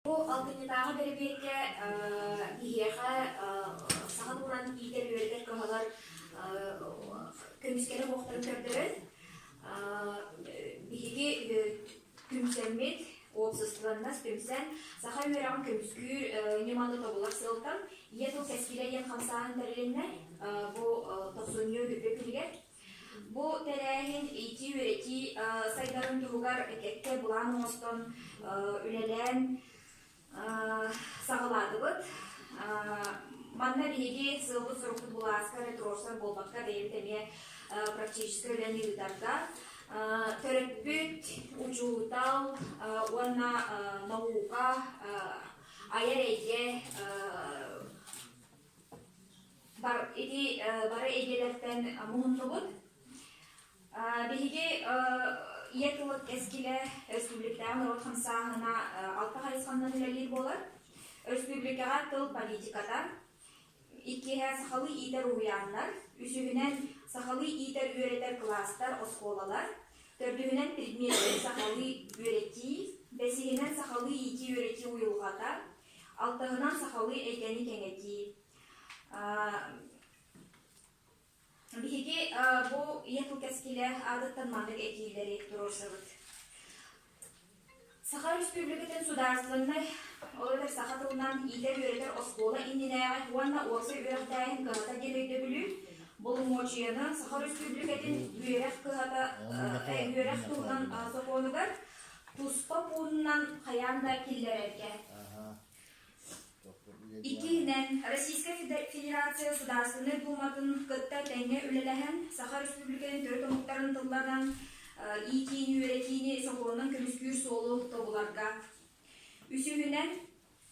Бу алтынньытааҕы бэрэбиэркэ биһиэхэ саха тылынан иитэр-үөрэтэр кыһалар көмүскэлэ суохтарын көрдөрөн, биһиги түмсэммит, уопсастыбаннас түмсэн, саха үөрэҕин көмүскүүр ньыманы тобулар сыалтан Ийэ тыл кэскилэ диэн хамсааһын тэрилиннэ бу тохсунньу үрдүк күнүгэр. Бу тэрээһин иитии-үөрэтии сайдарын туһугар кэккэ былаан оҥостон үлэлээн саҕалаатыбыт. Манна биһиги сыалбыт-сорукпут былааска эрэ туруорсар буолбакка, бэйэбит эмиэ практическай үлэни ыытарга төрөппүт, учуутал уонна наука айар эйгэ Бар, ити бары эйгэлэртэн муһуннубут. Биһиги ийэ тыл кэскилэ өрөспүүбүлүкэтээҕи норуот хамсааһына алта хайысханан үлэлиир буолар. Өрөспүүбүлүкэҕэ тыл политиката, иккиһэ сахалыы иитэр уһуйааннар, үсүһүнэн сахалыы иитэр үөрэтэр кылаастар, оскуолалар, төрдүһүнэн предметтэри сахалыы үөрэтии, бэсиһинэн сахалыы иитии үөрэтии уйулҕата, алтыһынан сахалыы эйгэни кэҥэтии. Биһиги бу ийэ тыл кэскилэ аатыттан маннык этиилэри туруорсабыт. Саха Өрөспүүбүлүкэтин судаарыстыбаннай, ол эбэтэр саха тылынан иитэр-үөрэтэр оскуола иннинээҕи уонна уопсай үөрэхтээһин кыһата диэн өйдөбүлү боломуочуйаны Саха Өрөспүүбүлүкэтин үөрэх кыһата үөрэх туһунан сокуонугар туспа пуунунан хайаан да киллэрэргэ. Иккиһинэн, Российскай Федерация Судаарыстыбаннай Дууматын кытта тэҥҥэ үлэлэһэн, Саха Өрөспүүбүлүкэтин төрүт омуктарын тылларынан иитиини-үөрэтиини сокуонунан көмүскүүр суолу тобуларга. Үсүһүнэн,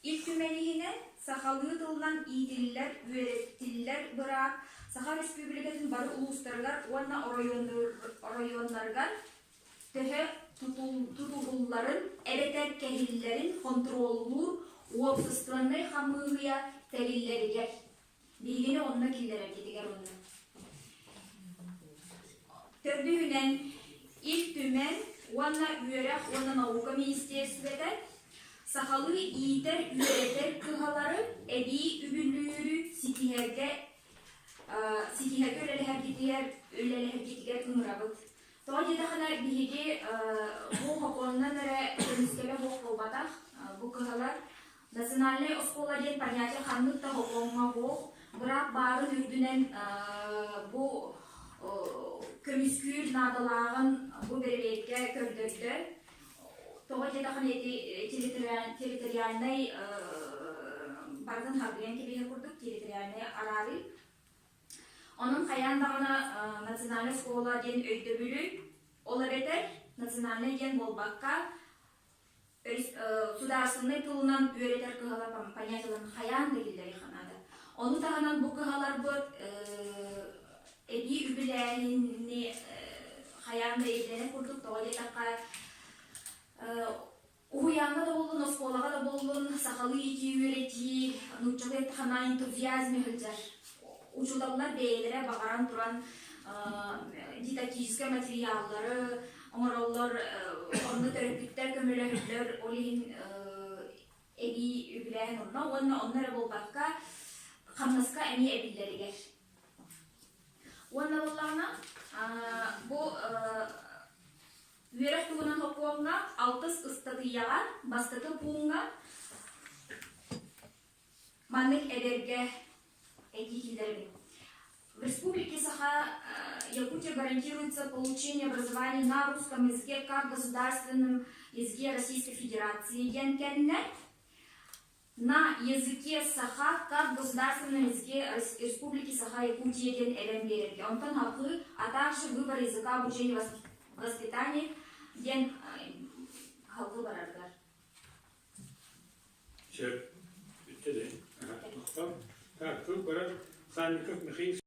Ил Түмэн иһинэн сахалыы тылынан иитиллэр, үөрэтиллэр быраап Саха Өрөспүүбүлүкэтин бары улуустарыгар уонна оройуоннарыгар төһө тутуһулларын эбэтэр кэһиллэрин хонтуруоллуур уопсастыбаннай хамыыһыйа тэриллэригэр биһигини онно киллэрэргитигэр уонна Төрдүһүнэн, Ил Түмэн уонна Үөрэх уонна наука министиэристибэтэ сахалыы иитэр-үөрэтэр кыһалары эбии үбүлүүрү ситиһэргэ ситиһэргэ үлэлэһэргитигэр үлэлэһэргитигэр ыҥырабыт. Тоҕо диэтэххинэ, биһиги бу сокуонунан эрэ көмүскэлэ суох буолбатах, бу кыһалар национальнай оскуола диэн понятие ханнык да сокуоҥҥа суох, быраап баарын үрдүнэн бу көмүскүүр наадалааҕын бу бэрэбиэркэ көрдөрдө. Тоҕо диэтэххинэ, ити территориальнай барытын харбыйан кэбиһэр курдук территориальнай араарыы. Онон хайаан даҕаны национальнай оскуола диэн өйдөбүлү, ол эбэтэр национальнай диэн буолбакка, судаарыстыбаннай тылынан үөрэтэр кыһалар понятиеларын хайаан да киллэриэххэ наада. Ону таһынан бу кыһаларбыт эбии үбүлээһини хайаан да ирдэнэр курдук, тоҕо диэтэххэ, Уһуйааҥҥа да буоллун, оскуолаҕа да буоллун, сахалыы иитии-үөрэтии, нууччалыы эттэххинэ энтузиазм сылдьар. Учууталлар бэйэлэрэ баҕаран туран дидактическай материаллары оҥороллор, онно төрөппүттэр көмөлөһөллөр, ол иһин эбии үбүлээһин онно уонна онно эрэ буолбакка, хамнаска эмиэ эбиллэригэр. Уонна буоллаҕына, бу Үөрэх туһунан сокуоҥҥа алтыс ыстатыйаҕа бастакы пууҥҥа маннык эбэргэ этии киллэрэбин. В Республике Саха Якутия гарантируется получение образования на русском языке как государственном языке Российской Федерации диэн кэннэ на языке саха как государственном языке Республики Саха-Якутия диэн эбэн биэрэргэ. Онтон салгыы а также выбор языка обучения воспитания диэн салгыы бараргар. Сөп. Бүттэ де. Так, тыл барар Санников Михаил.